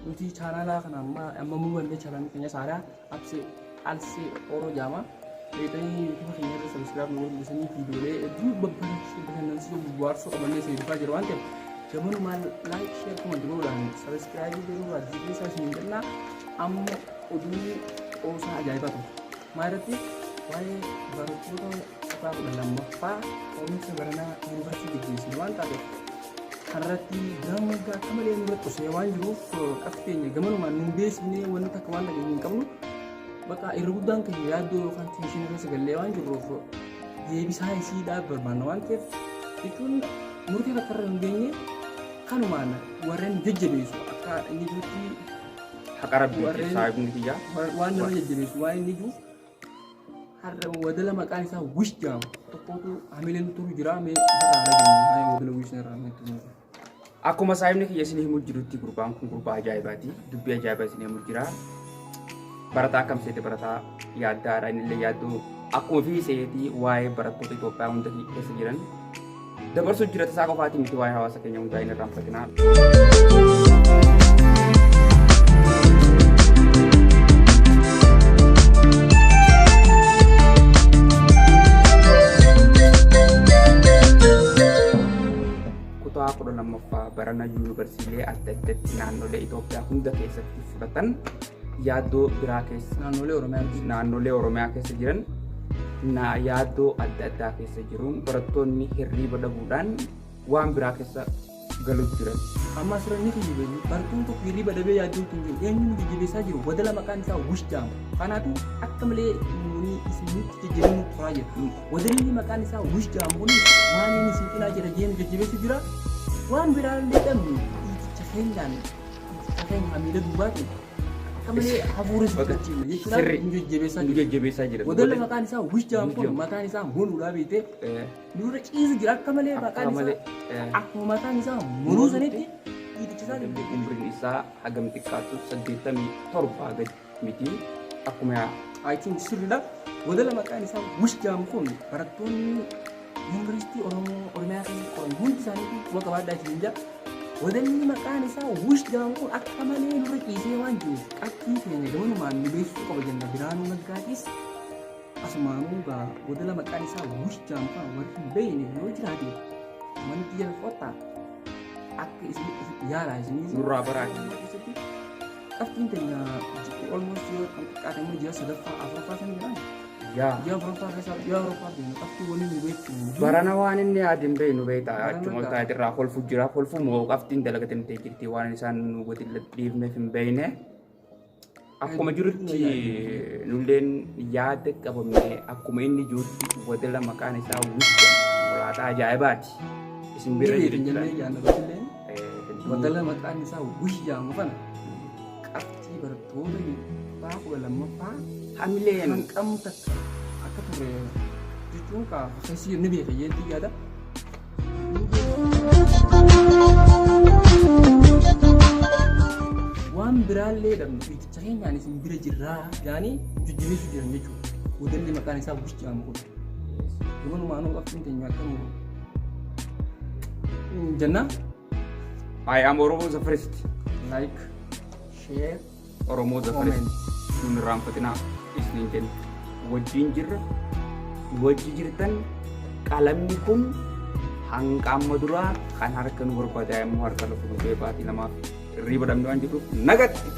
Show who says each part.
Speaker 1: Nuti chaanaalaa kana amma amma muu chaanaalii keenya saaraa absee alsee oroo jaama. Beektanii YouTube keenya irra subscribe nu godhanii viidiyoolee hedduu babbareechuu bashannansiisoo bubbu'aarsoo qabannee isin dhufaa jira waan ta'eef gamanumaan like, share, comment godhuudhaan subscribe godhuudhaan jijjiirraa isin jennaa. Amma oduu qoosaa ajaa'ibaa tokko. Maal irratti? Waa'ee barattoota kutaa 12ffaa qorumsa baranaa yuunivarsiitii geggeessine waan taateef kanarratti Biraanuu Naggaa akka malee nurra qosee waan jiruuf qabxii keenya gamanumaan nu beeksifnee wanni takka waan dhageenye hin qabnu. Bakka irra guddaan keenya yaaddoo yookaan tension keessa gallee waan jirruuf deebisaa isiidhaa barbaanna waan ta'eef, jechuun murtii takka irra hin geenye, kanumaan warreen jajjabeessu akka inni jirutti
Speaker 2: Haqa rabbiiti saahibni kiyya.
Speaker 1: Waan nama jajjabeessu waan inni jiruuf har'a wadala maqaan isaa Wish jedhamu tokkotu hamileen turu jira. Mee isarraa dhageenyu, waa'ee wadala Wish irraa mee turu.
Speaker 2: Akkuma saahibni kiyya isin himu jirutti, gurbaan kun gurbaa ajaa'ibaati. Dubbii ajaa'ibaa isin himu jira. Barataa akkam seete, barataa yaaddaadha. Innillee yaaddoo akkuma fi seetii waa'ee barattoota Itoophiyaa hunda keessa jiran dabarsuu jira. Tasaa qofaatii miti, waa'ee hawaasa keenya hundaa hin irraanfatinaa. Kutaa 12ffaa barana yuunivarsiilee adda addatti naannolee Itoophiyaa hunda keessatti fudhatan yaaddoo biraa keessa
Speaker 1: Naannolee Oromiyaa
Speaker 2: naannolee Oromiyaa keessa jiran na yaaddoo adda addaa keessa jiruun barattoonni hirriiba dhabuudhaan waan biraa keessa galu jiran.
Speaker 1: Amma asirra inni kiyyu barattuun tokko hirriiba dhabee yaaddoo hin jiru. Eenyuun jajjabeessaa jiru? Wadala maqaan isaa Wish jedhama. Kanaatu akka malee nuuni isinitti jajjabinuu turaa jira. Wadalli maqaan isaa Wish jedhamu kun waan inni isin cinaa jira jeenu jajjabeessu jira. Waan biraallee dhabnu dhiiticha keenyaan, dhiiticha keenya hamiila duubaatiin akka malee hafuura si fudhachiifna jechuudhaan nu jajjabeessaa
Speaker 2: Nu
Speaker 1: jira.
Speaker 2: jajjabeessaa jira.
Speaker 1: Wadalli maqaan isaa Wish jedhamu kun
Speaker 2: Wish.
Speaker 1: mataan isaa moluudhaa beektee nurra ciisu jira akka malee maqaan
Speaker 2: Akka malee
Speaker 1: isaa akkuma mataan isaa moluu sanitti dhiiticha isaa
Speaker 2: Umriin isaa hagam xiqqaatu 87 gadi miti. Akkuma
Speaker 1: I think sirriidha. Wadala maqaan isaa Wish jedhamu kun barattoonni yuunivarsiitii Oromoo Oromiyaa keessatti qoran hundi isaaniitu quba qabaadhaa isin jira. Wadalli maqaan isaa Wish jedhamu kun akka malee nurra ciisee waan jiruuf qabxii keenya gamanumaan nu beeksisuu qaba jenna. Biraanuu Naggaatis asumaanuu gaa wadala maqaan isaa Wish jedhamu kana warri hin beekne yoo jiraate manti jala kottaa akka isin ofitti yaalaa isinii
Speaker 2: Nurraa baraa.
Speaker 1: Keessatti qabxiin keenya almost yoo kan xiqqaate immoo ji'a sadaffaa afuraffaa sana jedhan.
Speaker 2: Yaa.
Speaker 1: Ji'a afuraffaa keessa, ji'a afuraffaa deema qabxii waliin nu beektu.
Speaker 2: Barana waan inni yaade hin beeknu beektaa.
Speaker 1: Barana
Speaker 2: Achuma
Speaker 1: gaa.
Speaker 2: taayitirraa kolfu jira. Kolfu moo qabxiin dalagatamtee jirti, waan isaan nu gadi dhiifneef hin beekne. Akkuma jirutti nulleen yaada qabamne, akkuma inni jirutti wadala maqaan isaa Wish mulaataa ajaa'ibaati. Isin bira
Speaker 1: Ni
Speaker 2: jiru
Speaker 1: beekna
Speaker 2: jira.
Speaker 1: jennee jaallatutillee wadala maqaan isaa Wish jedhamu kana qabxii barattoota kutaa 12ffaa
Speaker 2: Hamileen
Speaker 1: hanqam takka akka ture jechuun kaa keessi ni beeka jeetti yaada. Waan biraallee dhabnu dhiiticha keenyaan isin bira jirraa jedhanii jajjabeessuu jiran jechuudha. Wadalli maqaan isaa Wish jedhamu kun. Gamanumaanuu qabxiin teenya akka nu jenna.
Speaker 2: I am Oromo the first.
Speaker 1: Like, share,
Speaker 2: Oromoo the
Speaker 1: comment.
Speaker 2: first. Nun irraanfatinaa isiniin jenna. Wajjin jirra. Wajji jirtan, qalamni kun hanga amma duraa kan harka nu barbaadaa immoo harka lafa nu baatii lamaaf hirriiba dhabne waan jirruuf nagatti.